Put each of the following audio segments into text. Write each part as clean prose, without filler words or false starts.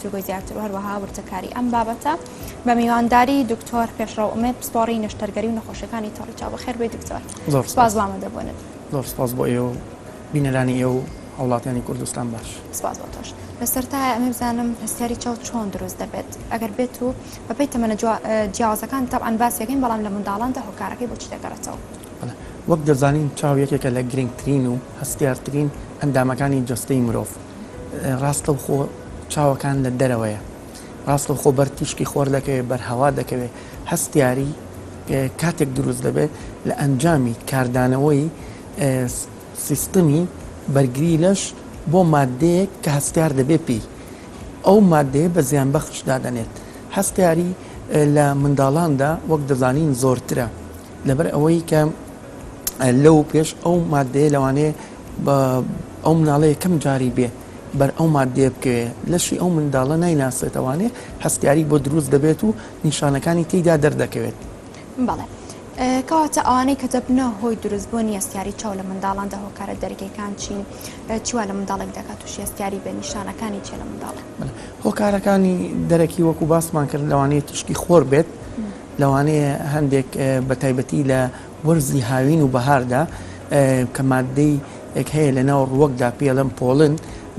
گفتوگۆی زیاتر و هەروەها وردەکاری ئەم بابەتە بە میوانداری دکتۆر پێشڕەو ئومێد پسپۆڕی نەشتەرگەری و نەخۆشیەکانی تۆڕی چاو. بەخێر بێی دکتۆر. زۆر سپاس بۆ ئامادەبوونت. زۆر سپاس بۆ ئێوە و بینەرانی ئێوە و هاوڵاتیانی کوردستان باش. سپاس بۆ تۆش. لە سەرەتایە ئەمێ بزانم هەستیاری چاو چۆن دروست دەبێت؟ ئەگەر بێت و بەپێی تەمەنە جیاوازەکان تەبعەن باسی ئەکەین بەڵام لە منداڵاندا هۆکارەکەی بۆچی دەگەڕێتەوە؟ بەڵێ وەک دەزانین چاو یەکێکە لە گرنگترین و هەستیارترین ئەندامەکانی جەستەی مرۆڤ. ڕاستەوخۆ چاوەکان لە دەرەوەیە. ڕاستەوخۆ بەر تیشکی خۆر دەکەوێت، بەر هەوا دەکەوێت، هەستیاری کاتێک دروست دەبێت لە ئەنجامی کاردانەوەی سیستمی بەرگری لەش بۆ ماددەیەک کە هەستیار دەبێت پێی، ئەو ماددەیە بە زیانبەخش دادەنێت. هەستیاری لە منداڵاندا وەک دەزانین زۆرترە، لەبەر ئەوەی کە لەو پێش ئەو ماددەیە لەوانەیە ئەو مناڵە یەکەم جاری بێ بەر ئەو ماددەیە بکەوێ لەشی ئەو منداڵە نایناسێتەوانێ هەستیاری بۆ دروست دەبێت و نیشانەکانی تێیدا دەردەکەوێت. بەڵێ. کەواتە ئەوانەی کە دەبنە هۆی دروستبوونی هەستیاری چاو لە منداڵاندا هۆکارە دەرەکیەکان چین؟ چی وا لە منداڵێک دەکات تووشی هەستیاری بێت؟ نیشانەکانی چیە لە منداڵ؟ هۆکارەکانی دەرەکی وەکو باسمان کرد لەوانەیە تیشکی خۆر بێت، لەوانەیە هەندێک بە تایبەتی لە وەرزی هاوین و بەهاردا کە ماددەی ێک هەیە لە ناو ڕووەکدا پێڵێن پۆڵن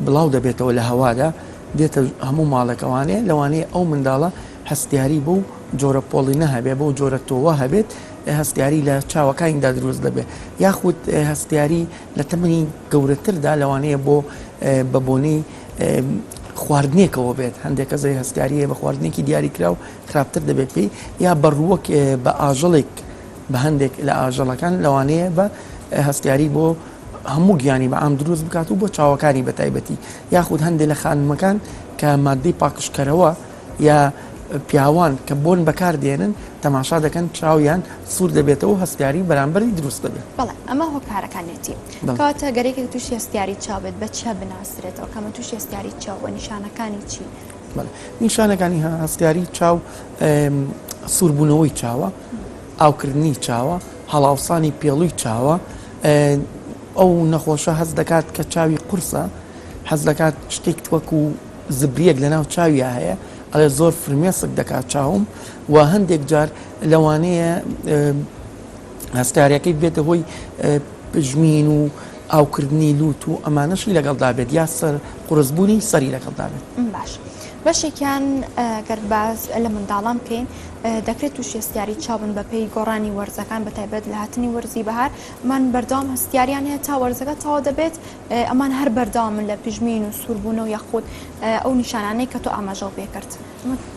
بڵاو دەبێتەوە لە هەوادا دێتە هەموو ماڵێکەوانێ لەوانەیە ئەو منداڵە هەستیاری بەو جۆرە پۆڵینە هەبێ بەو جۆرە تۆوە هەبێت هەستیاری لە چاوەکانیدا دروست دەبێت یاخود هەستیاری لە تەمەنی گەورەتردا لەوانەیە بۆ بە بۆنەی خواردنێکەوە بێت هەندێک کەس هەستیاری هەیە بە خواردنێکی دیاریکراو خراپتر دەبێت پێی یا بە ڕووەک بە ئاژەڵێک بە هەندێک لە ئاژەڵەکان لەوانەیە بە هەستیاری بۆ هەموو گیانی بە عام دروست بکات و بۆ چاوەکانی بە تایبەتی یاخود هەندێک لە خانمەکان کە مادەی پاکژکەرەوە یا پیاوان کە بۆن بەکار دێنن تەماشا دەکەن چاویان سوور دەبێتەوە هەستیاری بەرامبەری دروست دەبێت. بەڵێ ئەمە هۆکارەکانیەتی. کەواتە گەر یەکێک تووشی هەستیاری چاو بێت بە چیا بناسرێتەوە کە ئەمە تووشی هەستیاری چاو بووە نیشانەکانی چین؟ بەڵێ نیشانەکانی هەستیاری چاو سووربوونەوەی چاوە، ئاوکردنی چاوە، هەڵاوسانی پێڵوی چاوە، ئەو نەخۆشە هەست دەکات کە چاوی قورسە، حەز دەکات شتێک وەکو زبریەک لەناو چاویا هەیە ئەڵێ زۆر فرمێسک دەکات چاوم و هەندێک جار لەوانەیە هەستیارەکەی بێتە هۆی پژمین و ئاوکردنی لوت و ئەمانەشی لەگەڵدا بێت یا سەر قورسبوونی سەری لەگەڵدا بێت. باش بەشێکیان گەر باس لە منداڵان بکەین دەکرێت تووشی هەستیاری چاو بن بەپێی گۆڕانی وەرزەکان بە تایبەت لە هاتنی وەرزی بەهار ئەمان بەردەوام هەستیاریان هەیە تا وەرزەکە تەواو دەبێت ئەمان هەر بەردەوامن لە پژمین و سووربوونەوە یاخود ئەو نیشانانەی کە تۆ ئاماژەو پێکرد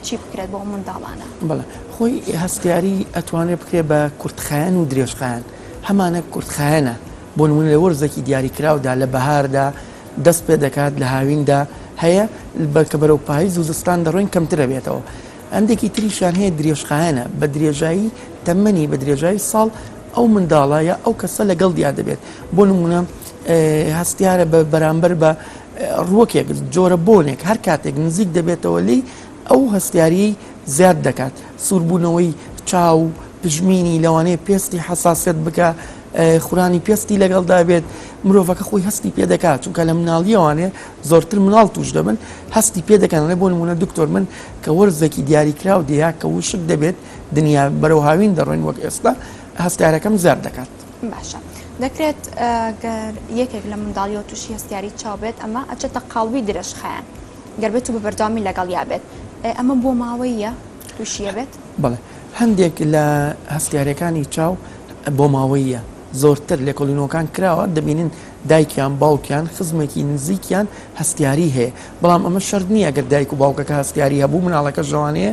چی بکرێت بۆ منداڵانە؟ بەڵێ خۆی هەستیاری ئەتوانێت بکرێت بە کورتخایەن و درێژخایەن هەمانە کورتخایەنە بۆ نمونە لە وەرزێکی دیاریکراودا لە بەهاردا دەست پێ دەکات لە هاویندا هەیە کە بەرەو پایز و زستان دەڕۆین کەمترە بێتەوە هەندێکی تریشیان هەیە درێژخایەنە بە درێژایی تەمەنی بە درێژایی ساڵ ئەو منداڵە یا ئەو کەسە لەگەڵ دیا دەبێت بۆ نمونە هەستیارە بە بەرامبەر بە ڕوەکێک جۆرە بۆنێک هەر کاتێک نزیک دەبێتەوە لی ئەو هەستیاریی زیاد دەکات سووربوونەوەی چاو پژمینی لەوانەیە پێستی حەساسیەت بکە خورانی پێستی لەگەڵدا بێت مرۆڤەکە خۆی هەستی پێ دەکات چونکە لە مناڵیەوانێ زۆرتر مناڵ توش دەبن هەستی پێ دەکەن بۆ نمونە دکتۆر من کە وەرزێکی دیاریکراو دێیا کە وشک دەبێت دنیا بەرەو هاوین دەڕۆین وەک ئێستا هەستیارەکەم زیاد دەکات. باشە دەکرێت گەر یەکێک لە منداڵیەوە تووشی هەستیاری چاو بێت ئەمە ئەچێتە قاڵبی درێژخایەن گەر بێت و بە بەردەوامی لەگەڵیا بێت ئەمە بۆ ماوەیە تووشیە بێت؟ بەڵێ هەندێک لە هەستیارەکانی چاو بۆ ماوەیە زۆرتر لێکۆڵینەوەکان کراوە دەبینن دایکیان باوکیان خزمێکی نزیکیان هەستیاری هەیە بەڵام ئەمە شەرت نییە گەر دایک و باوکەکە هەستیاری هەبوو مناڵەکەش لەوانەیە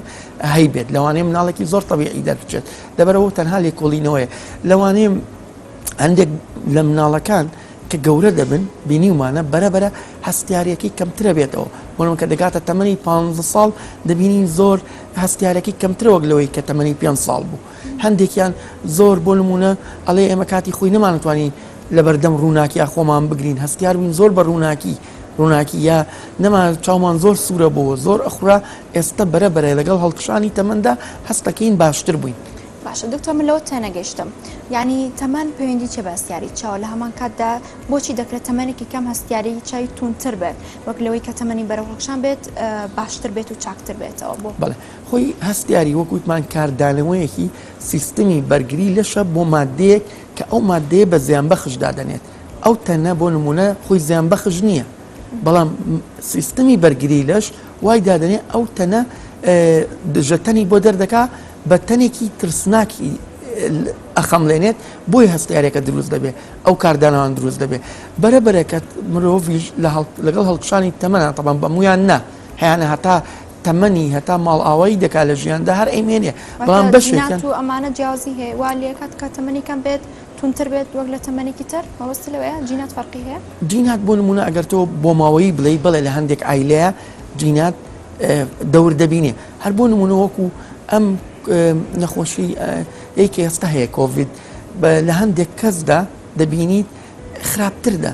هەیبێت لەوانەیە مناڵێکی زۆر تەبیعی دەربچێت لەبەرەوە تەنها لێکۆڵینەوەیە لەوانەیە هەندێک لە مناڵەکان کە گەورە دەبن بینیومانە بەرەبەرە هەستیارەکەی کەمترە بێتەوە بۆ کە دەگاتە تەمەنی 15 ساڵ دەبینین زۆر هەستیارەکەی کەمترە وەک لەوەی کە تەمەنی 5 ساڵ بوو هەندێکیان زۆر بۆ نمونە ئەڵێ ئێمە کاتی خۆی نەمانتوانی لەبەردەم ڕووناکیا خۆمان بگرین هەستیار بووین زۆر بە ڕووناکی ڕووناکی یا نەما چاومان زۆر سوورە بۆ زۆر ئەخورا ئێستا بەرە بەرە لەگەڵ هەڵکشانی تەمەندا هەستەکەین باشتر بووین. باشە دکتۆر من لەوە تێنەگەیشتم یعنی تەمەن پەیوەندی چیە بە هەستیاری چاو لە هەمان کاتدا بۆچی دەکرێت تەمەنێکی کەم هەستیاری چاوی توندتر بێت وەک لەوەی کە تەمەنی بەرەو هەڵکشان بێت باشتر بێت و چاکتر بێتەوە بۆ؟ بەڵێ خۆی هەستیاری وەک وتمان کاردانەوەیەکی سیستمی بەرگری لەشە بۆ مادەیەک کە ئەو مادەیە بە زیانبەخش دادەنێت ئەو تەنە بۆ نمونە خۆی زیانبەخش نییە بەڵام سیستمی بەرگری لەش وای دادەنێ ئەو تەنە دژەتەنی بۆ دەردەکا بە تەنێکی ترسناکی ئەخەمڵێنێت بۆی هەستیارێکە دروست دەبێت ئەو کاردانەوان دروست دەبێت بەرە بەرەکەت مرۆڤیش لەگەڵ هەڵکشانی تەمەە تەبان بەمویان نا هەیانە هەتا تەمەنی هەتا ماڵئاوایی دەکا لە ژیاندا هەر ئەیمێنێ بەڵام بەشێکیان و ئەمانە جیاوازی هەیە وا لێکات کە تەمەنی کەم بێت توندتر بێت وەک لە تەمەنێکی تر مەبەست لەوەیە جینات فەرقی هەیە؟ جینات بۆ نمونە ئەگەر تۆ بۆ ماوەیی بڵێی بەڵێ لە هەندێک عایلەیە جینات دەور دەبینێ هەر بۆ نمونە وەکو ئەم نەخۆشی ی کە ئێستا هەیە کۆڤید لە هەندێک کەسدا دەبینیت خراپتردا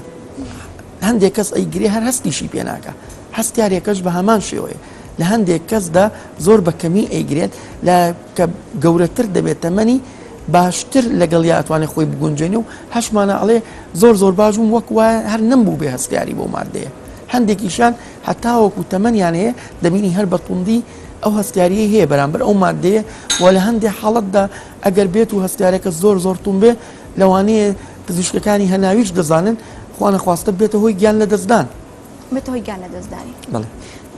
هەندێک کەس ئەیگرێ هەر هەستیشی پێ ناکا هەستیارێکەش بە هەمان شێوەیە لە هەندێک کەسدا زۆر بە کەمی ئەیگرێت لە کە گەورەتر دەبێت تەمەنی باشتر لەگەڵیا ئەتوانێت خۆی بگونجێنێ و هەشمانە ئەڵێ زۆر زۆر باش بووم وەک وایە هەر نەمبوو بێ هەستیاری بۆ مادەیە هەندێکیشان هەتاوەکو تەمەنیان هەیە دەبینی هەر بە توندی ئەو هەستیاریەی هەیە بەرامبەر ئەو مادەیە و لە هەندێک حاڵەتدا ئەگەر بێت و هەستیارەکە زۆر زۆر توند بێ لەوانەیە پزیشکەکانی هەناویش دەزانن خوانەخواستە بێتە هۆی گیان لەدەستدان. بێتە هۆی گیان لەدەستدانی. بەڵێ.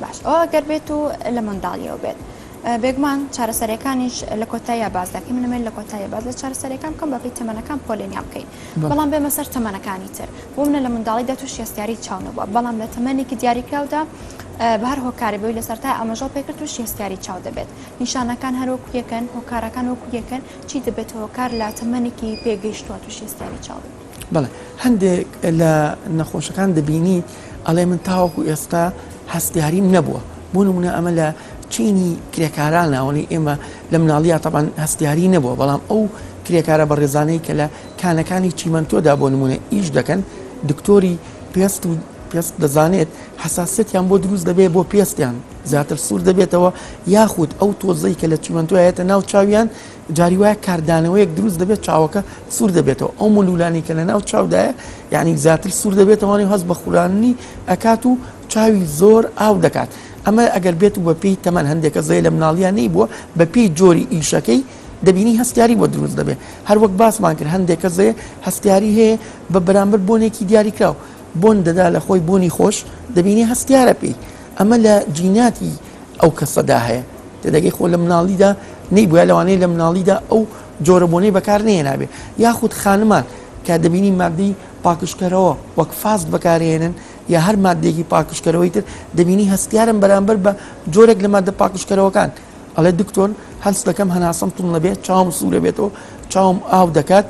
باش ئەوە گەر بێت و لە منداڵیەوە بێت بێگومان چارەسەریەکانیش لە کۆتاییا باس دەکەین من ئەمەوێت لە کۆتاییا باس لە چارەسەریەکان بکەم بەپێی تەمەنەکان پۆلێنیان بکەین بەڵام بێمە سەر تەمەنەکانی تر بۆ منە لە منداڵیدا تووشی هەستیاری چاو نەبووە بەڵام لە تەمەنێکی دیاریکراودا بە هەر هۆکارێ بەوی لە سەرەتای ئاماژەو پێکرد تووشی هەستیاری چاو دەبێت نیشانەکان هەر وەکو یەکن هۆکارەکان وەکو یەکن چی دەبێتە هۆکار لە تەمەنێکی پێگەیشتووە تووشی هەستیاری چاو بێت؟ بەڵێ هەندێک لە نەخۆشەکان دەبینیت ئەڵێ من تاوەکو ئێستا هەستیاریم نەبووە بۆ نمونە ئەمە لە چینی کرێکاران ناوەنی ئێمە لە مناڵیا تەبان هەستیاری نەبووە بەڵام ئەو کرێکارە بەڕێزانەی کە لە کانەکانی چیمەنتۆدا بۆ نمونە ئیش دەکەن دکتۆری پێست و پێست دەزانێت حساسیەتیان بۆ دروست دەبێت بۆ پێستیان زیاتر سوور دەبێتەوە یاخود ئەو تۆزەی کە لە چیمەنتۆیەتە ناو چاویان جاری وایە کاردانەوەیەک دروست دەبێت چاوەکە سوور دەبێتەوە ئەو مولولانی کە لە ناو چاودایە یعنی زیاتر سوور دەبێتەوەانی هەست بە خورانی ئەکات و چاوی زۆر ئاو دەکات ئەمە ئەگەر بێت و بەپێی تەمەن هەندێک کە زەیە لە مناڵیان نەی بووە بەپێی جۆری ئیشەکەی دەبینی هەستیاری بۆ دروست دەبێت هەر وەک باسمان کرد هەندێک کەس هەیە هەستیاری هەیە بە بەرامبەر بۆنێکی دیاریکراو بۆن دەدا لە خۆی بۆنی خۆش دەبینی هەستیارە پێی ئەمە لە جیناتی ئەو کەسەدا هەیە تێدەگەی خۆ لە مناڵیدا نەیبووە لەوانەیە لە مناڵیدا ئەو جۆرە بۆنەی بەکار نەهێنابێ یاخود خانمان کە دەبینی مادەی پاکژکەرەوە وەک فاست بەکارهێنن یا هەر مادەیەکی پاکژکەرەوەی تر دەبینی هەستیارن بەرامبەر بە جۆرێک لە مادە پاکژکەرەوەکان ئەڵێ دکتۆر هەست دەکەم هەناسەم توند دەبێت چاوم سوورە بێتەوە چاوم ئاو دەکات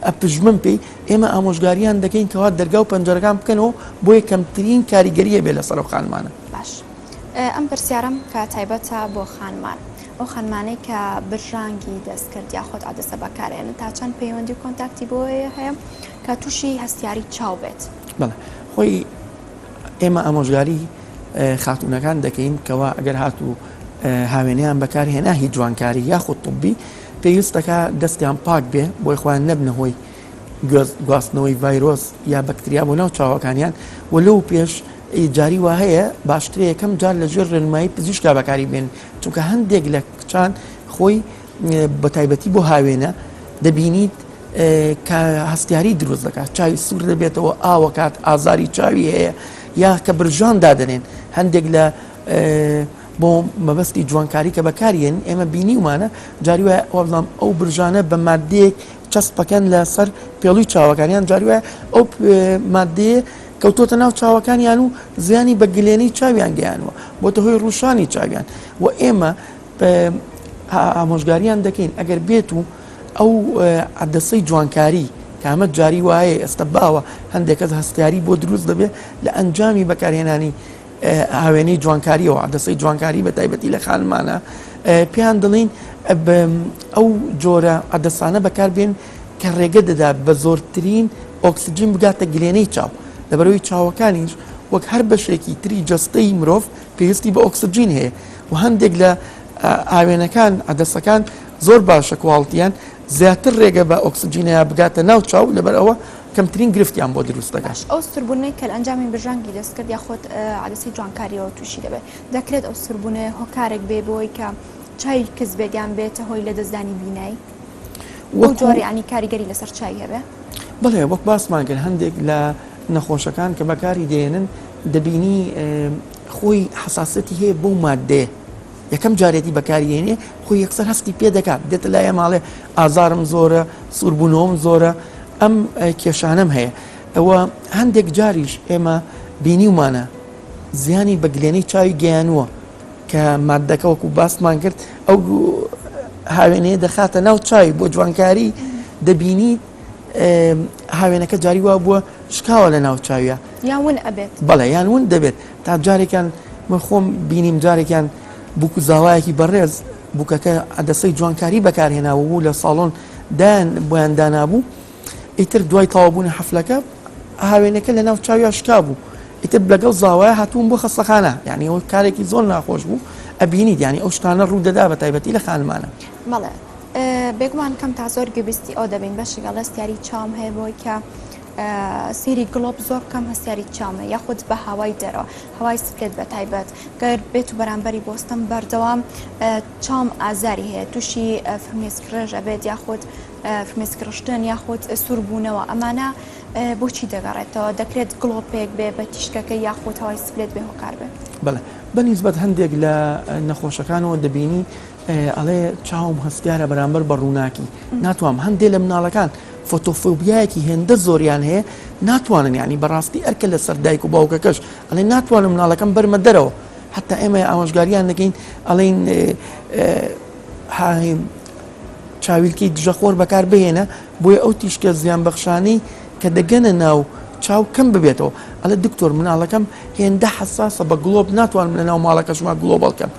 ئەپژمم پێی ئێمە ئامۆژگاریان دەکەین کەوا دەرگا و پەنجەرەکان بکەنەوە بۆیە کەمترین کاریگەریە بێ لەسەر ئەو خانمانە. باش ئەم پرسیارەم کە تایبەتە بۆ خانمان ئەو خانمانەی کە برژانگی دەستکرد یاخود عەدەسە بەکارئێنن تا چەند پەیوەندی و کۆنتاکتی بۆ هەیە کە تووشی هەستیاری چاو بێت؟ بەڵێ خۆی ئێمە ئامۆژگاری خاتوونەکان دەکەین کەوا ئەگەر هاتوو هاوێنیان بەکارهێنا هی جوانکاری یاخود طبی پێویست دەکا دەستیان پاک بێ بۆی خۆیان نەبنە هۆی گواستنەوەی ڤایرۆس یا بەکتریا بۆ ناو چاوەکانیان و لەو پێش جاری وا هەیە باشترە یەکەم جار لە ژێر ڕێنمایی پزیشکا بەکاری بێن چونکە هەندێک لە کچان خۆی بە تایبەتی بۆ هاوێنە دەبینیت کە هەستیاری دروست دەکات چاوی سوور دەبێتەوە ئاوەکات ئازاری چاوی هەیە یا کە برژان دادەنێن هەندێک لە بۆ مەبەستی جوانکاری کە بەکاریێن ئێمە بینیومانە جاری وایە وابزانم ئەو برژانە بە مادەیەک چەسپەکەن لەسەر پێڵوی چاوەکانیان جاری وایە ئەو مادەیە کەوتۆتە ناو چاوەکانیان و زیانی بە گلێنەی چاویان گەیانوە بۆتە هۆی ڕووشانی چاویان و ئێمە ئامۆژگاریان دەکەین ئەگەر بێت و ئەو عەدەسەی جوانکاری کە ئەمە جاری وایە ئێستا باوە هەندێک کەس هەستیاری بۆ دروست دەبێت لە ئەنجامی بەکارهێنانی هاوێنەی جوانکاریەوە عەدەسەی جوانکاری بە تایبەتی لە خانمانە پێیان دەڵێین ئەو جۆرە عەدەسانە بەکاربێن کە ڕێگە دەدا بە زۆرترین ئۆکسجین بگاتە گلێنەی چاو لەبەرەوەی چاوەکانیش وەک هەر بەشێکی تری جەستەی مرۆڤ پێویستی بە ئۆکسجین هەیە و هەندێک لە ئاوێنەکان عەدەسەکان. زۆر باشە کواڵتیان زیاتر ڕێگە بە ئۆکسجینەیە بگاتە ناو چاو لەبەر ئەوە کەمترین گرفتیان بۆ دروست دەکات. باش ئەو سوربوونەی کە لە ئەنجامی برژانگی دەستکرد یاخود عەدەسەی جوانکاریەوە تووشی دەبێت دەکرێت ئەو سوربوونەیە هۆکارێک بێ بۆی کە چاوی کز بێت یان بێتە هۆی لەدەستدانی بینایی وەک جۆری ینی کاریگەری لەسەر چاوی هەبێ؟ بەڵێ وەک باسمان کرد هەندێک لە نەخۆشەکان کە بەکاری دێنن دەبینی خۆی حساسەتی هەیە بەو مادەیە یەکەم جارێتی بەکاری هێنێ خۆی یەکسەر هەستی پێ دەکات دێتە لای ماڵێ ئازارم زۆرە سووربوونەوەم زۆرە ئەم کێشانم هەیە ئەوە هەندێک جاریش ئێمە بینیومانە زیانی بە گلێنەی چاوی گەیانووە کە مادەکە وەکو باسمان کرد ئەو هاوێنەیە دەخاتە ناو چاوی بۆ جوانکاری دەبینیت هاوێنەکە جاری وا بووە شکاوە لە ناو چاویە یان ون ئەبێت بەڵێ یان ون دەبێت تا جارێکیان من خۆم بینیم جارێکیان بووک و زاوایەکی بەڕێز بووکەکە عەدەسەی جوانکاری بەکارهێناوە بوو لە ساڵۆن دایان بۆیان دانابوو ئیتر دوای تەواوبوونی حەفلەکە هاوێنەکە لە ناو چاویا شکا بوو ئیتر لەگەڵ زاوایە هاتوون بۆ خەستەخانە یعنی ئەوە کارێکی زۆر ناخۆش بوو ئەبینیت یعنی ئەو شتانە ڕوو دەدا بە تایبەتی لە خانمانە. بەڵێ بێگومان کەم تا زۆر گوێبیستی ئەو دەبین بەشێک ئەڵێ هەستیاری چاوم هەیە بۆی کە سەیری گڵۆپ زۆر بکەم هەستیاری چاوم هەیە یاخود بە هەوای دەرەوە هەوای سپلێت بە تایبەت گەر بێت و بەرامبەری بۆستم بەردەوام چاوم ئازاری هەیە تووشی فرمێسک ڕێژ ئەبێت یاخود فرمێسک ڕشتن یاخود سووربوونەوە ئەمانە بۆچی دەگەڕێتەوە دەکرێت گڵۆپێک بێ بە تیشکەکەی یاخود هەوای سپلێت بێ هۆکار بێ؟ بەڵێ بە نیسبەت هەندێک لە نەخۆشەکانەوە دەبینی ئەڵێ چاوم هەستیارە بەرامبەر بە ڕووناکی ناتوانم هەندێ لە مناڵەکان فۆتۆفۆبیایەکی هێندە زۆریان هەیە ناتوانن ینی بەڕاستی ئەرکە لەسەر دایک و باوکەکەش ئەڵێ ناتوانم مناڵەکەم بەرمە دەرەوە حتا ئێمە ئامۆژگاریان دەکەین ئەڵێن چاویلکەی دژەخۆر بەکار بهێنە بۆیە ئەو تیشکە زیانبەخشانەی کە دەگەنە ناو چاو کەم ببێتەوە ئەڵێ دکتۆر مناڵەکەم هێندە حەساسە بە گڵۆپ ناتوانم لە ناو ماڵەکەشما گڵۆپ هەڵکەم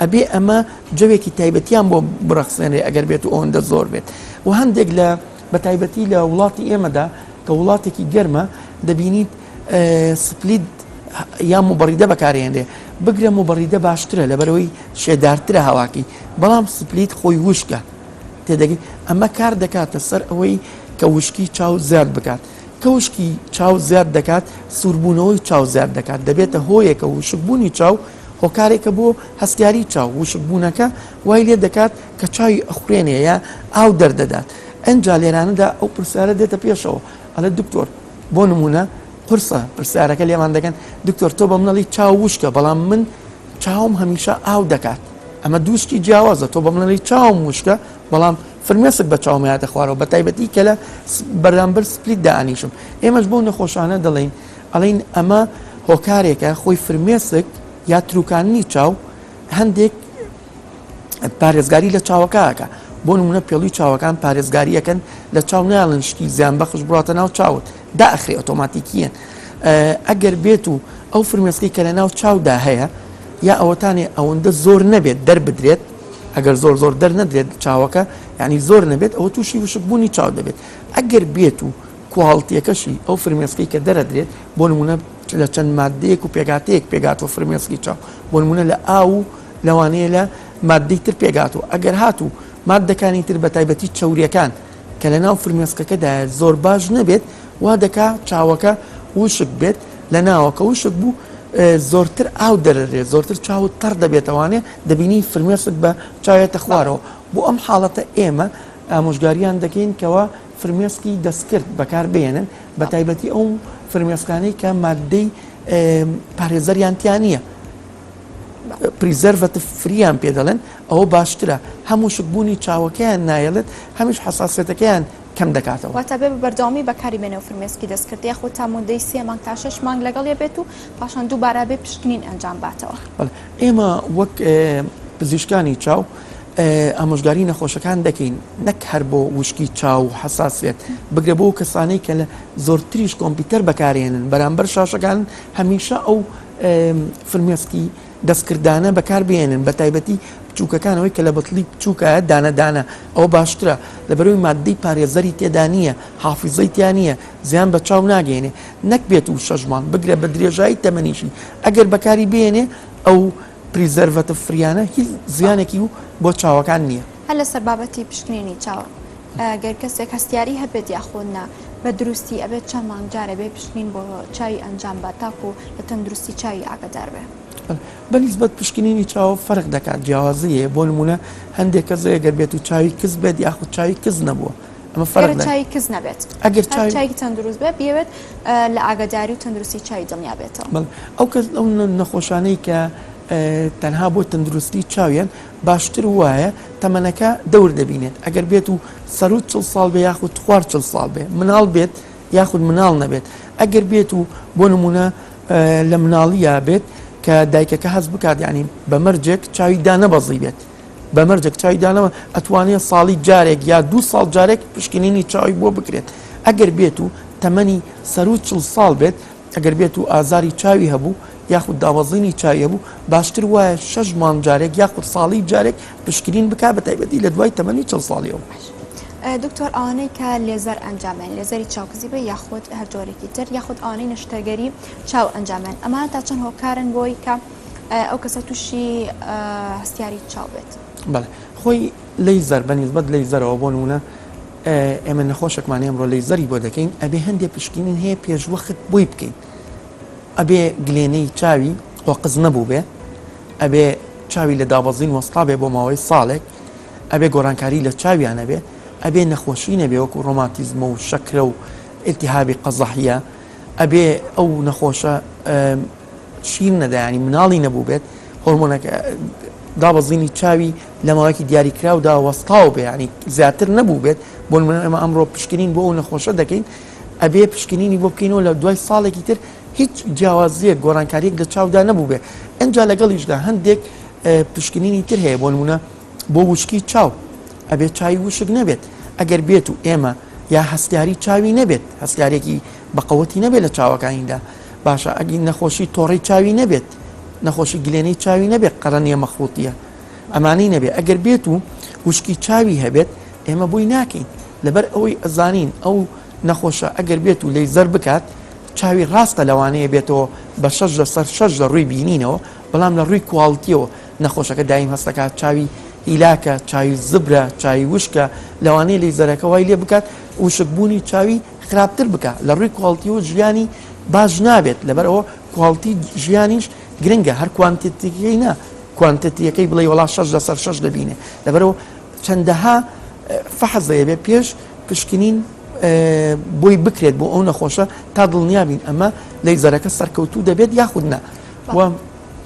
ئەبێ ئەمە جەوێکی تایبەتیان بۆ بڕەخسێنرێ ئەگەر بێت و ئەوەندە زۆر بێت و هەندێک لە بەتایبەتی لە وڵاتی ئێمەدا کە وڵاتێکی گەرمە دەبینیت سپلیت یا موبەڕیدە بەکارهێنرێ بگرە موبەڕیدە باشترە لەبەرەوەی شێدارترە هەواکەی بەڵام سپلیت خۆی وشکە تێدەگەی ئەمە کار دەکاتە سەر ئەوەی کە وشکی چاو زیاد بکات کە وشکی چاو زیاد دەکات سووربوونەوەی چاو زیاد دەکات دەبێتە هۆیەکە وشکبوونی چاو هۆکارێکە بۆ هەستیاری چاو وشکبوونەکە وای لێ دەکات کە چاوی ئەخورێنێ یا ئاو دەردەدات ئەنجا لێرانەدا ئەو پرسیارە دێتە پێشەوە ئەڵێ دکتۆر بۆ نمونە قورسە پرسیارەکە لێمان دەکەن دکتۆر تۆ بە منەڵی چاو وشکە بەڵام من چاوم هەمیشە ئاو دەکات ئەمە دووشتی جیاوازە تۆ بە منەڵی چاوم وشکە بەڵام فرمێسک بە چاوم هاتە خوارەوە بە تایبەتی کە لە بەرامبەر سپلیت دانیشم ئێمەش بۆ نەخۆشانە دەڵێین ئەڵین ئەمە هۆکارێکە خۆی فرمێسک یا تروکاننی چاو هەندێک پارێزگاری لە چاوەکە ئەکا بۆ نمونە پێڵوی چاوەکان پارێزگاریەکەن لە چاو نایڵن شتی زیان بەخش بڕاتە ناو چاوت داخرێ ئۆتۆماتیکیەن ئەگەر بێت و ئەو فرمێسکی کە لە ناو چاودا هەیە یا ئەوەتانێ ئەوەندە زۆر نەبێت دەربدرێت ئەگەر زۆر زۆر دەرنەدرێت چاوەکە ینی زۆر نەبێت ئەوە تووشی وشکبوونی چاو دەبێت ئەگەر بێت و کواڵتیەکەشی ئەو فرمێسکەی کە دەرەدرێت بۆ نمونە لە چەند مادەیەک و پێکهاتەیەک پێکهاتووە فرمێسکی چاو بۆ نمونە لە ئاو و لەوانەیە لە ماددەی تر پێکهاتووە ئەگەر هاتوو ماددەکانی تر بە تایبەتی چەوریەکان کە لە ناو فرمێسکەکەدایە زۆر باش نەبێت وا دەکا چاوەکە وشک بێت لە ناوەکە وشک بوو زۆرتر ئاو دەرەرێت زۆرتر چاوت تەڕ دەبێتەوانێ دەبینی فرمێسک بە چاوێتە خوارەوە بۆ ئەم حاڵەتە ئێمە ئامۆژگاریان دەکەین کەوا فرمێسکی دەستکرد بەکار بهێنن بە تایبەتی ئەو فرمێسکانەی کە ماددەی پارێزەریان تیا نییە preservative free یان پێ دەڵێن ئەوە باشترە هەم وشکبوونی چاوەکەیان نایەڵێت هەمیش حساسیەتەکەیان کەم دەکاتەوە. واتە بێ بە بەردەوامی بەکاری بێنێ و فرمێسکی دەستکرد یاخود تا مودەی سێ مانگ تا شەش مانگ لەگەڵی بێت و پاشان دووبارە بێ پشکنین ئەنجام باتەوە. بەڵێ ئێمە وەک پزیشکانی چاو ئامۆژگاری نەخۆشەکان دەکەین نەک هەر بۆ وشکی چاو و حساسیەت بگرە بۆ کەسانەی کە لە زۆرتریش کۆمپیوتەر بەکارێنن بەرامبەر شاشەکان هەمیشە ئەو فرمێسکی دەستکردانە بەکار بێنن بە تایبەتی بچووکەکانەوەی کە لە بتڵی بچووکە دانە دانە ئەو باشترە لەبەرەوەی مادەی پارێزەری تێدا نییە حافیزەی تیا نییە زیان بە چاو ناگەێنێ نەک بێت و شەش مانگ بگرە بە درێژایی تەمەنیشی ئەگەر بەکاری بێنێ ئەو preservative free یانە هیچ زیانێکی و بۆ چاوەکان نییە. هەر لەسەر بابەتی پشکنینی چاو گەر کەسێک هەستیاری هەبێت یاخود نا بە دروستی ئەبێت چەند مانگ جارێ بێ پشکنین بۆ چاوی ئەنجام بات تاکو لە تەندروستی چاوی ئاگادار بێ؟ بە نیسبەت پشکنینی چاو فەرق دەکات جیاوازی هەیە بۆ نمونە هەندێک کەس هەیە گەر بێت و چاوی کز بێت یاخود چاوی کز نەبووە ئەمە فەرق چاوی کز نەبێت ئەگەر چاوی تەندروست بێ بیەوێت لە ئاگاداری و تەندروستی چاوی دڵنیا بێتەوە. ئەو کەس ئەو نەخۆشانەی کە تەنها بۆ تەندروستی چاویان باشتر وایە تەمەنەکە دەور دەبینێت ئەگەر بێت و سەرو چڵ ساڵ بێ یاخود خوار چڵ ساڵ بێ مناڵ بێت یاخود مناڵ نەبێت ئەگەر بێت و بۆ نمونە لە مناڵییا بێت کە دایکەکە هەست بکات یعنی بە مەرجێک چاوی دانەبەزی بێت بە مەرجێک چاوی دانەوە ئەتوانێت ساڵی جارێک یا دوو ساڵ جارێک پشکنینی چاوی بۆ بکرێت ئەگەر بێت و تەمەنی سەرو چڵ ساڵ بێت ئەگەر بێت و ئازاری چاوی هەبوو یاخود دابەزینی چاوی هەبوو باشتر وایە شەش مانگ جارێک یاخود ساڵی جارێک پشکنین بکات بە تایبەتی لە دوای تەمەنی 40 ساڵیەوە. دکتۆر ئەوانەی کە لێزەر ئەنجامێن لێزەری چاوکزی بێ یاخود هەر جۆرێکی تر یاخود ئەوانەی نەشتەرگەری چاو ئەنجامێن ئەمانە تا چەند هۆکارن بۆی کە ئەو کەسە تووشی هەستیاری چاو بێت؟ بەڵێ خۆی لەیزەر بە نیسبەت لەیزەرەوە بۆ نمونە ئێمە نەخۆشێکمان ئێمڕۆ لەیزەری بۆ دەکەین ئەبێ هەندێ پشکنین هەیە پێشوەخت بۆی بکەین ئەبێ گلێنەی چاوی قۆقز نەبوو بێ ئەبێ چاوی لە دابەزین وەستا بێ بۆ ماوەی ساڵێک ئەبێ گۆڕانکاری لە چاویان نەبێ ئەبێ نەخۆشی نەبێ وەکو ڕۆماتیزمە و شەکرە و التهابی قەزەحیە ئەبێ ئەو نەخۆشە شیر نەدا ینی مناڵی نەبوو بێت هۆرمۆنەکە دابەزینی چاوی لە ماوەیەکی دیاریکراودا وەستاو بێ ینی زیاتر نەبوو بێت بۆ نمونە ئێمە ئەمڕۆ پشکنین بۆ ئەو نەخۆشە دەکەین ئەبێ پشکنینی بۆ بکەینەوە لە دوای ساڵێکی تر هیچ جیاوازیەک گۆڕانکاریەک لە چاودا نەبوو بێ ئەجا لەگەڵیشدا هەندێک پشکنینی تر هەیە بۆ نمونە بۆ وشکی چاو ئەبێت چاوی وشک نەبێت ئەگەر بێت و ئێمە یا هەستیاری چاوی نەبێت هەستیارێکی بەقەوەتی نەبێت لە چاوەکانیدا باشە ئەگی نەخۆشی تۆڕی چاوی نەبێت نەخۆشی گلێنەی چاوی نەبێت قەرەنیە مەخڵوتیە ئەمانەی نەبێت ئەگەر بێت و وشکی چاوی هەبێت ئێمە بۆی ناکەین لەبەر ئەوەی ئەزانین ئەو نەخۆشە ئەگەر بێت و لەیزەر بکات چاوی ڕاستە لەوانەیە بێتەوە بە شەش لەسەر شەش لە ڕووی بینینەوە بەڵام لە ڕووی quality یەوە نەخۆشەکە دایم هەستەکات چاوی هیلاکە چاوی زبرە چاوی وشکە لەوانەیە لەیزەرەکە وای لێ بکات وشکبوونی چاوی خراپتر بکە لە ڕووی quality یەوە ژیانی باش نابێت لەبەرئەوە quality ژیانیش گرنگە هەر quantity یەکەی نا quantity یەکەی بڵێ وڵا شەش لەسەر شەش دەبینێ لەبەرەوە چەندەها فەحس دەیەبێ پێش پشکنین بۆی بکرێت بۆ ئەو نەخۆشە تا دڵنیابین ئەمە لەیزەرەکە سەرکەوتوو دەبێت یاخود نا و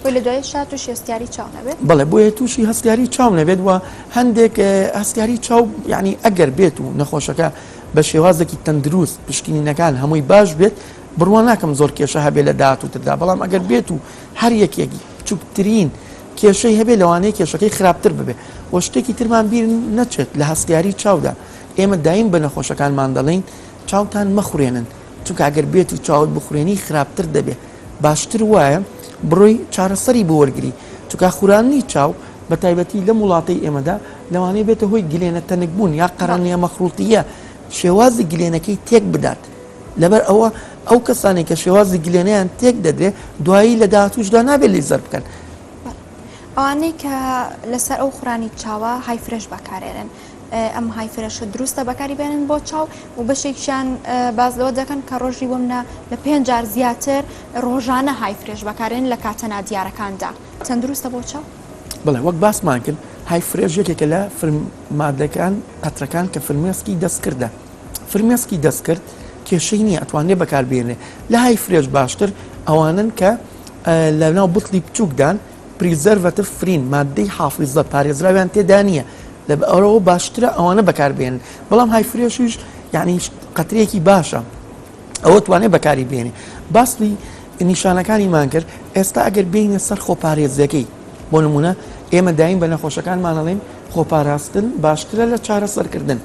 بۆ لە دوای شا تووشی هەستیاری چاو نەبێت بەڵێ بۆیە تووشی هەستیاری چاو نەبێت و هەندێک هەستیاری چاو یعنی ئەگەر بێت و نەخۆشەکە بە شێوازێکی تەندروست پشکنینەکان هەمووی باش بێت بڕوا ناکەم زۆر کێشە هەبێت لە داهاتووتردا بەڵام ئەگەر بێت و هەر یەکێک بچووکترین کێشەی هەبێت لەوانەیە کێشەکەی خراپتر ببێت و شتێکی ترمان بیر نەچێت لە هەستیاری چاودا ئێمە دایم بە نەخۆشەکانمان دەڵێین چاوتان مەخورێنن چونکە ئەگەر بێت و چاوت بخورێنی خراپتر دەبێت باشتر وایە بڕۆی چارەسەری بۆ وەرگری چونکە خوراندنی چاو بە تایبەتی لەم وڵاتەی ئێمەدا لەوانەیە بێتە هۆی گلێنە تەنکبوون یا قەرەنیە مەخروتیە شێوازی گلێنەکەی تێک بدات لەبەر ئەوە ئەو کەسانێک کە شێوازی گلێنەیان تێک دەدرێ دوایی لە داهاتووشدا نابێت لیزەر بکەن. ئەوانەی کە لەسەر ئەو خورانی چاوە های فرێش بەکارێنن ئەم های فرێشە دروستە بەکاری بێنن بۆ چاو و بەشێکیان باز لەوە دەکەن کە ڕۆژی بۆ منە لە پێنج جار زیاتر ڕۆژانە های فرێش بەکارێن لە کاتە نادیارەکاندا تەندروستە بۆ چاو؟ بەڵێ وەک باسمان کرد های فرێش یەکێکە لە مادەکان قەترەکان کە فرمێسکی دەستکردە فرمێسکی دەستکرد کێشەی نییە ئەتوانرێت بەکاربێنرێت لە های فرێش باشتر ئەوانن کە لەناو بتڵی بچووکدان preservative free ن مادەی حافیزە پارێزراویان تێدا نییە لە ئەوەوە باشترە ئەوانە بەکاربێنن بەڵام های فرێشیش یعنی قەترێکی باشە ئەوە توانێت بەکاری بێنێ باسی نیشانەکانیمان کرد ئێستا ئەگەر بینە سەر خۆپارێزیەکەی بۆ نمونە ئێمە دایم بە نەخۆشەکانمانەڵێن خۆپاراستن باشترە لە چارەسەرکردن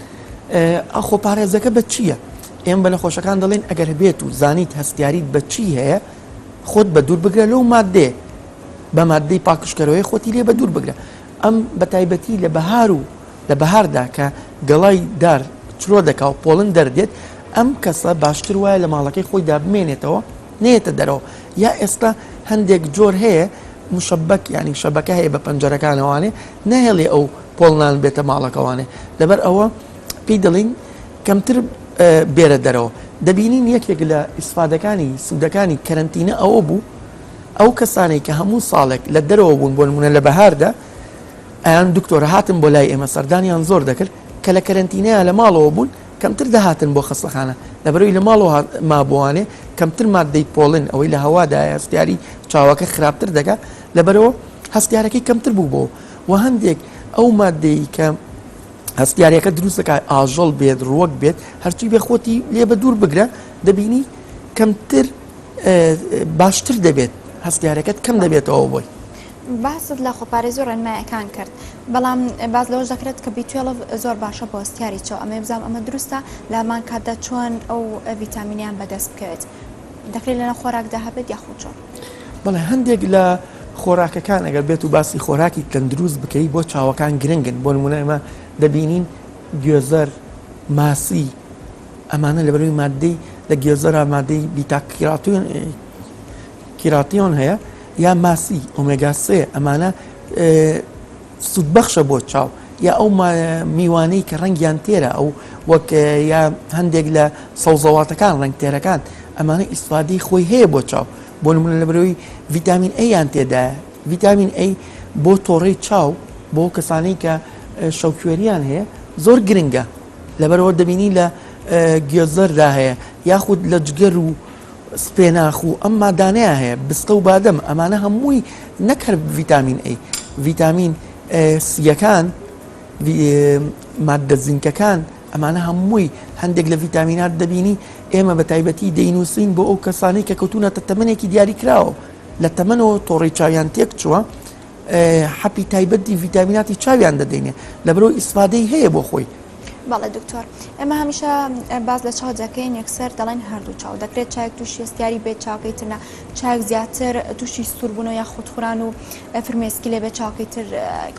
خۆپارێزەکە بە چییە؟ ئێمە بە نەخۆشەکان دەڵێن ئەگەر بێت و زانیت هەستیاریت بە چی هەیە خۆت بە دوور بگرە لەو مادەیە بە مادەی پاکژکەرەوەی خۆتی لێ بە دوور بگرە ئەم بە تایبەتی لە بەهار و لە بەهاردا کە گەڵای دار چرۆ دەکا و pollen دەردێت ئەم کەسە باشتر وایە لە ماڵەکەی خۆیدا بمێنێتەوە نێتە دەرەوە یا ئێستا هەندێک جۆر هەیە مشەبەک یانی شەبەکە هەیە بە پەنجەرەکانەوانێ ناهێڵێ ئەو. pollen ان بێتە ماڵەکەوانێ لەبەر ئەوە پێی دەڵین کەمتر بێرە دەرەوە. دەبینین یەکێک لە ئیسفادەکانی سوودەکانی کەرەنتینە ئەوە بوو ئەو کەسانەی کە هەموو ساڵێک لە دەرەوە بوون بۆ نمونە لە بەهاردا ئەیان دکتۆر هاتن بۆ لای ئێمە سەردانیان زۆر دەکرد کە لە کەرەنتینەیە لە ماڵەوە بوون کەمتر دەهاتن بۆ خەستەخانە لەبەرەوەی لە ماڵەوە مابووانێ کەمتر مادەی pollen ئەوەی لە هەوادایە هەستیاری چاوەکە خراپتر دەکا لەبەرەوە هەستیارەکەی کەمتر بوو بۆ و هەندێک ئەو مادەی کە هەستیاریەکە دروست دەکات ئاژەڵ بێت ڕوەک بێت هەرچی بێ خۆتی لێ بە دوور بگرە دەبینی کەمتر باشتر دەبێت هەستیارەکەت کەم دەبێتەوە بۆی. باست لە خۆپارێزی و ڕێنمایەکان کرد بەڵام باس لەوەش دەکرێت کە B12 زۆر باشە بۆ هەستیاری چاو ئەمەوێ بزانم ئەمە دروستە لە هەمان کاتدا چۆن ئەو ڤیتامینیان بەدەست بکەوێت دەکرێت لەناو خۆراکدا هەبێت یاخود چۆن؟ بەڵێ هەندێک لە خۆراکەکان ئەگەر بێت و باسی خۆراکی تەندروست بکەی بۆ چاوەکان گرنگن بۆ نمونە ئێمە دەبینین گوێزەر ماسی ئەمانە لەبەرەوەی مادەی لە گێزەرا مادەی beta carotene هەیە یا ماسی ئۆمێگا سێ ئەمانە سوودبەخشە بۆ چاو یا ئەو میوانەی کە ڕەنگیان تێرە ئەو وەک یا هەندێک لە سەوزەواتەکان ڕەنگ تێرەکان ئەمانە ئیسفادەی خۆی هەیە بۆ چاو بۆ نمونە لەبەرەوەی ڤیتامین A یان تێدایە ڤیتامین A بۆ تۆڕەی چاو بۆ کەسانی کە شەوکوێریان هەیە زۆر گرنگە لەبەرەوە دەبینی لە گێزەردا هەیە یاخود لە جگەر و سپێناخ و ئەم مادانەیە هەیە بستە و بادەم ئەمانە هەمووی نەک هەر ڤیتامین A ڤیتامین سیەکان ماددە زینکەکان ئەمانە هەمووی هەندێک لە ڤیتامینات دەبینی ئێمە بە تایبەتی دەینووسین بۆ ئەو کەسانەی کە کەوتونەتە تەمەنێکی دیاریکراوە لە تەمەنەوە تۆڕی چاویان تێک چووە حەپی تایبەتی ڤیتامیناتی چاویان دەدەینێ لەبەرئەوەی ئیسفادەی هەیە بۆ خۆی. بەڵێ دکتۆر ئێمە هەمیشە باس لە چاو دەکەین یەکسەر دەڵێن هەردوو چاو دەکرێت چاوێک تووشی هەستیاری بێت چاوەکەی تر نا چاوێک زیاتر تووشی سووربوونەوە یا خودخوران و فرمێسکی لێ بێت چاوەکەی تر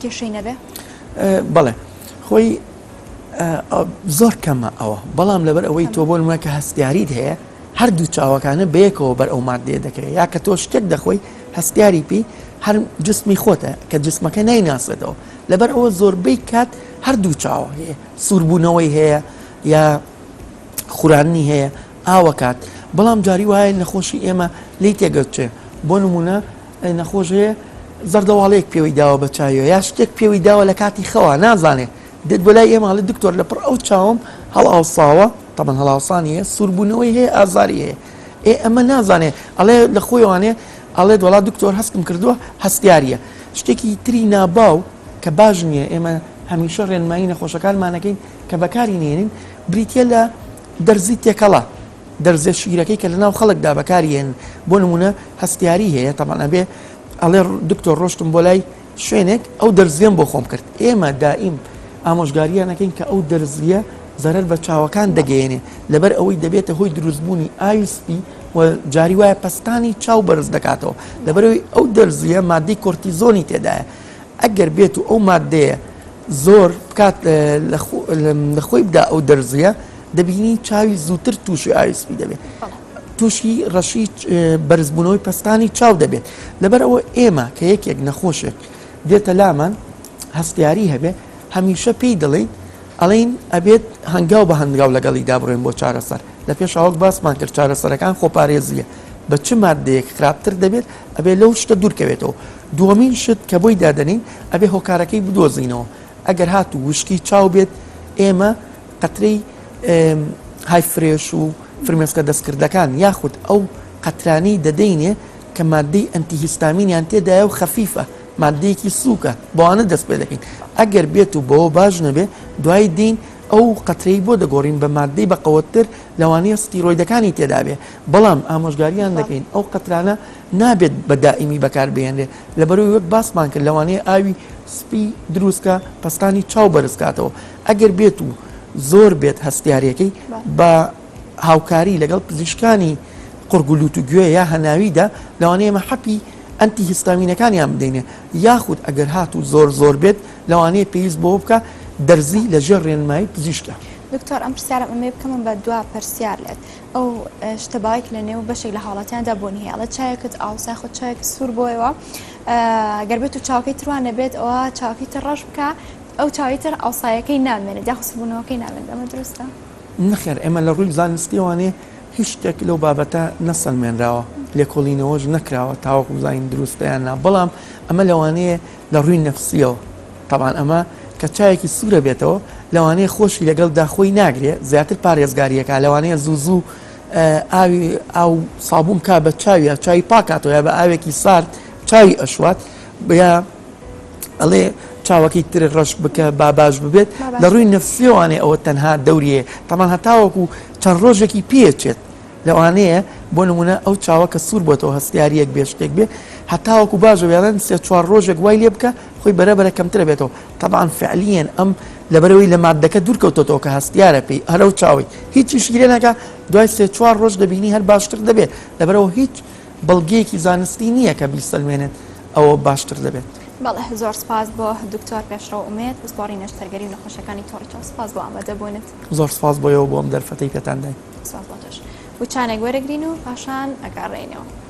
کێشەی نەبێ؟ بەڵێ خۆی زۆر کەمە ئەوە بەڵام لەبەر ئەوەی تۆ بۆ نمونە کە هەستیاریت هەیە هەردوو چاوەکانە بەیەکەوە بەر ئەو مادەیە دەکەوێت یا کە تۆ شتێک دەخۆی هەستیاری پێی هەر جسمی خۆتە کە جسمەکە نایناسێتەوە لەبەر ئەوە زۆربەی کات هەردوو چاوە هەیە سووربوونەوەی هەیە یا خوراندنی هەیە ئاوە کات بەڵام جاری وایە نەخۆشی ئێمە لی تێگەچێ بۆ نمونە نەخۆش هەیە زەردەواڵەیەک پێوەی داوە بە چاویەوە یا شتێک پێوەی داوە لە کاتی خەوا نازانێ دێت بۆ لای ئێمە ئەڵێ دکتۆر لەپڕ ئەو چاوم هەڵئاوساوە تەبەن هەڵاوسانی هەیە سووربوونەوەی هەیە ئازاری هەیە ئێ ئەمە نازانێ ئەڵێ لە خۆیوانێ ئەڵێت وەڵا دکتۆر هەستم کردووە هەستیاریە شتێکی تری ناباو کە باش نییە ئێمە هەمیشە ڕێنمایی نەخۆشەکانمانەکەین کە بەکاری نێنین بریتە لە دەرزی تێکەڵە دەرزێ شیرەکەی کە لەناو خەڵکدا بەکاری هێن بۆ نمونە هەستیاری هەیە تەمان ئەبێ ئەڵێ دکتۆر ڕۆشتم بۆ لای شوێنێک ئەو دەرزیەم بۆ خۆم کرد ئێمە دائیم ئامۆژگاریان ئەکەین کە ئەو دەرزیە زەرەر بە چاوەکان دەگەیەنێ لەبەر ئەوەی دەبێتە هۆی دروستبوونی ئاوی سپی و جاری وایە پەستانی چاو بەرز دەکاتەوە لەبەرەوەی ئەو دەرزیە مادەی کۆرتیزۆنی تێدایە ئەگەر بێت و ئەو مادەیە زۆر بکات لە خۆی بدا ئەو دەرزیە دەبینی چاوی زووتر تووشی ئاوی سپی دەبێت تووشی ڕەشی بەرزبوونەوەی پەستانی چاو دەبێت لەبەر ئەوە ئێمە کە یەکێک نەخۆشێک دێتە لامان هەستیاری هەبێ هەمیشە پێی دەڵێین ئەڵێین ئەبێت هەنگاو بە هەنگاو لەگەڵیدا بڕۆین بۆ چارەسەر لە پێشا وەک باسمان کرد چارەسەرەکان خۆپارێزیە بە چ مادەیەک خراپتر دەبێت ئەبێ لەو شتە دوورکەوێتەوە دووەمین شت کە بۆی دادەنین ئەبێ هۆکارەکەی بدۆزینەوە ئەگەر هاتوو وشکی چاو بێت ئێمە قەترەی های فرێش و فرمێسکە دەستکردەکان یاخود ئەو قەترانەی دەدەینێ کە ماددەی antihistamine یان تێدایە و خەفیفە ماددەیەکی سووکە بەوانە دەست پێ دەکەین ئەگەر بێت و بەوە باش نەبێ دوای دین ئەو قەترەی بۆ دەگۆڕین بە ماددەی بەقەوەتتر لەوانەیە ستیرۆیدەکانی تێدابێ بەڵام ئامۆژگاریان دەکەین ئەو قەترانە نابێت بە دائیمی بەکاربهێنرێ لەبەرەوەی وەک باسمان کرد لەوانەیە ئاوی سپی دروستکە پەستانی چاو بەرزکاتەوە ئەگەر بێت و زۆر بێت هەستیاریەکەی بە هاوکاری لەگەڵ پزیشکانی قوڕگ و لوت و گوێ یا هەناویدا لەوانەیە ئێمە حەپی antihistamine ەکانیان بدەینێ یاخود ئەگەر هاتوو زۆر زۆر بێت لەوانەیە پێویست بەوە بکە دەرزی لەژێر ڕێنمایی پزیشکە. دکتۆر ئەم پرسیارەم ئەمەوێ بکەمە بە دوا پرسیار لێت ئەو شتە باوەی کە لە نێو بەشێک لە هاوڵاتیاندا بوونی هەیە ئەڵێ چاوێکت ئاوسای خۆ چاوێک سوور بۆیەوە گەر بێت و چاوەکەی تروان نەبێت ئەوە چاوەکەی تر ڕەش بکە. ئەو چاوی تر ئاوسایەکەی نامێنێت یاخود سووربوونەوەکەی نامێنێت ئەمە دروستە؟ نەخێر ئێمە لە ڕووی زانستیەوانێ هیچ شتێک لەو بابەتە نەسەلمێنراوە لێکۆڵینەوەش نەکراوە تاوەکو بزانین دروستە یان نا بەڵام ئەمە لەوانەیە لە ڕووی نەفسیەوە تەبعەن ئەمە کە چاوێکی سوورە بێتەوە لەوانەیە خۆشی لەگەڵدا خۆی ناگرێ زیاتر پارێزگاریەکە لەوانەیە زوو زوو ئاوی ئاو سابوون کا بە چاویە چای پاکاتەوە یا بە ئاوێکی سارد چاوی ئەشوات یا ئەڵێ چاوەکەی تر ڕەش بکە با باش ببێت لە ڕووی نەفسیەوانێ ئەوە تەنها دەوریە تەمان هەتاوەکو چەند ڕۆژێکی پێچێت لەوانەیە بۆ نمونە ئەو چاوە کە سوور بۆتەوە هەستیاریەک بێ شتێک بێ هەتاوەکو باشە وێڵێن سێ چوار ڕۆژێک وای لێ بکە خۆی بەرەبەرە کەمترە بێتەوە تەبعەن فعلیەن ئەم لەبەرەوەی لە مادەکە دوور کەوتۆتەوە کە هەستیارە پێی هەر ئەو چاوەی هیچ ئیشی لێ ناکا دوای سێ چوار ڕۆژ دەبینی هەر باشتر دەبێت لەبەرەوە هیچ بەڵگەیەکی زانستی نییە کە بیسەلمێنێت ئەوە باشتر دەبێت. بەڵێ زۆر سپاس بۆ دکتۆر پێشڕەو ئومێد پسپۆڕی نەشتەرگەری و نەخۆشیەکانی تۆڕی چاو سپاس بۆ ئامادەبوونت. زۆر سپاس بۆ ئێوە بۆ ئەم دەرفەتەی پێتان داین. سپاس بۆ تۆش. وچانێک وەرەگرین و پاشان ئەگەڕێینەوە.